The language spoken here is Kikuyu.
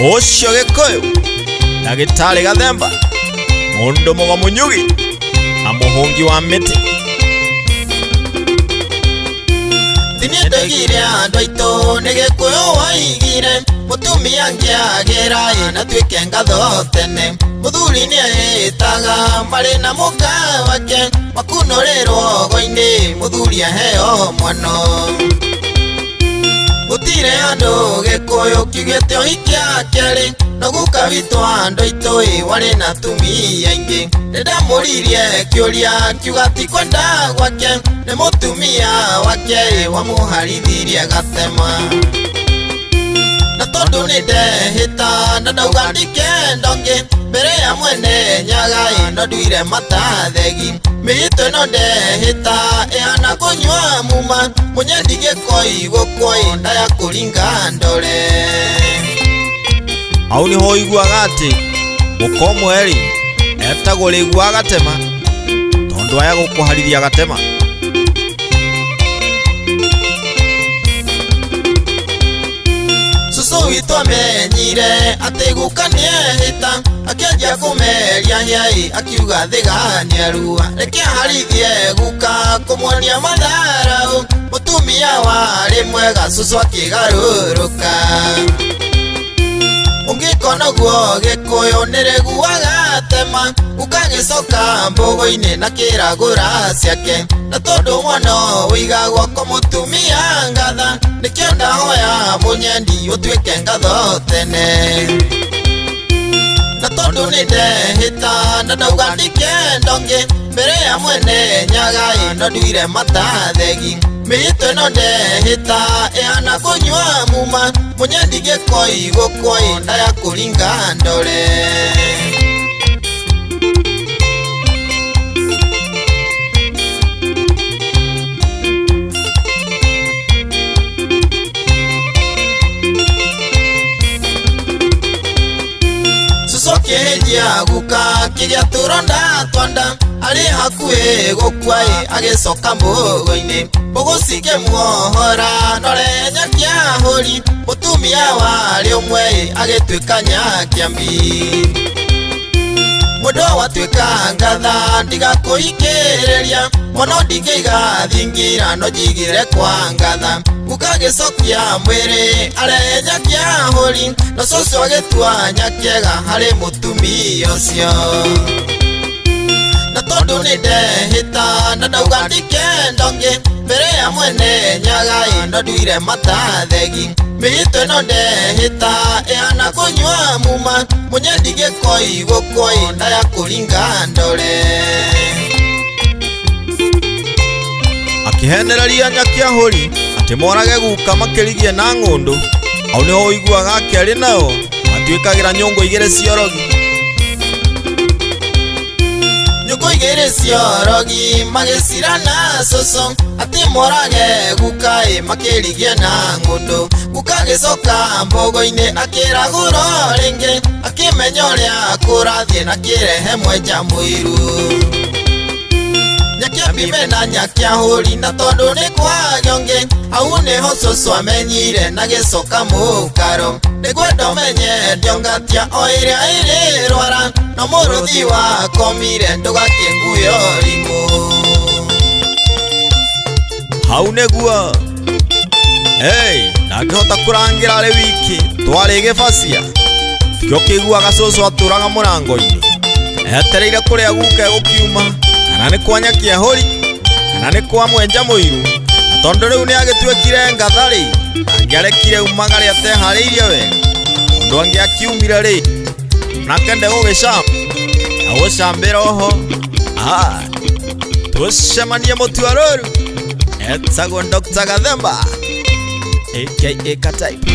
Ũcio Gĩkũyũ, ndagĩtarĩ Gathemba, mũndũ mũgo mũnyugi na mũhũngi wa mĩtĩ. Niĩ ndoigire andũ aitũ nĩ Gĩkũyũ waigire mũtumia ngĩagĩra ĩ na tuĩke ngatho tene mũthuri nĩ ahĩtaga marĩ na mũka wake makunũrĩrwo go-inĩ mũthuri aheo mwano gũtirĩ andũ Gĩkũyũ kiugĩte ũhiki akerĩ no guka witũ andũ aitũ ĩ warĩ na atumia aingĩ nĩndamũririe kĩũria kiuga ti kwenda gwake nĩ mũtumia wake ĩ wamũharithirie gatema na tondũ nĩ ndehĩta na ndauga ndikenda ũngĩ mbere ya mwene nyaga ĩ no nduire matathegi mĩhĩtwa ĩno ndehĩta ĩhana kũnyua muma mũnyendi gĩkoi gũkoi ndaya kũringa ndore. Hau nĩho ũiguaga atĩ mũka ũmwe rĩ etagwo rĩgu wa gatema tondũ aya gũkũharithia gatema. Cũcũ witũ amenyire atĩ guka nĩehĩta akĩanjia kũmeria hĩai akiuga thĩgania rua reke aharithie guka kũmuonia matharau mũtumia warĩ mwega cũcũ akĩgarũrũka ũngĩkona guo Gĩkũyũ nĩrĩguaga tema ũkagĩcoka mbũgũ-inĩ na kĩragũra ciake na tondũ mwana ũigagwo kwa mũtumia ngatha nĩkĩo ndahoya mũnyendi ũtuĩke ngatho tene na tondũ nĩ ndehĩta na ndauga ndikenda ũngĩ mbere ya mwene nyaga ĩ no nduire matathegi mĩhĩtwa ĩno ndehĩta ĩhana kũnyua muma mũnyendi gĩkoi gũkoi ndaya kũringa ndore. Cũcũ akĩhĩnjia guka kĩgĩa tũronda twanda arĩ hakuhĩ gũkua ĩ agĩcoka mbũgũ-inĩ mbũgũ cikĩmuohora nore nyakiahũri mũtumia warĩ ũmwe ĩ agĩtuĩka nyakiambi mũndũ watuĩka ngatha ndigakũhikĩrĩria mũno ndingĩiga thingira no njigire kwa ngatha gũkagĩcokia mwĩrĩ arehe nyakiahũri no cũcũ agĩtua nyakiega harĩ mũtumia ũcio na tondũ nĩ ndehĩta na ndauga ndikenda ũngĩ mbere ya mwene nyaga ĩ no nduire matathegi mĩhĩtwa ĩno ndehĩta ĩhana kũnyua muma mũnyendi gĩkoi gũkoi ndaya kũringa ndore. Akĩhenereria nyakiahũri atĩ morage guka makĩrigie na ng'ũndũ hau nĩho ũiguaga akerĩ nao matuĩkagĩra nyũngũ igĩrĩ ciorogi. Nyũngũ igĩrĩ ciorogi magĩcirana cũcũ atĩ morage guka ĩ makĩrigie na ng'ũndũ guka agĩcoka mbũgũ-inĩ akĩragũrwo rĩngĩ akĩmenya ũrĩa kũrathiĩ na kĩrehe mwenja mũiru nyakiambi mena nyakiahũri na tondũ nĩ kwagĩa ũngĩ hau nĩho cũcũ amenyire na gĩcoka mũkaro nĩngwenda ũmenye ndiongatia o ĩrĩa ĩrĩ rwara no mũrũthi wakomire ndũgakĩnguyo rimũ. Hau nĩguo hey, ndangĩhota kũrangĩra arĩ wiki twarĩ gĩbacia kĩo kĩiguaga cũcũ atũraga mũrango-inĩ etereire kũrĩa guka egũkiuma kana nĩ kwa nyakiahũri kana nĩ kwa mwenja mũiru na tondũ rĩu nĩ agĩtuĩkire ngatha rĩ angĩarekire umagare ateharĩirie wega tondũ angĩakiumire rĩ nake ndegũgĩcamba na gũcambĩra oho tũcemanie mũtua rũru etagwo Dr. Gathemba aka Katype.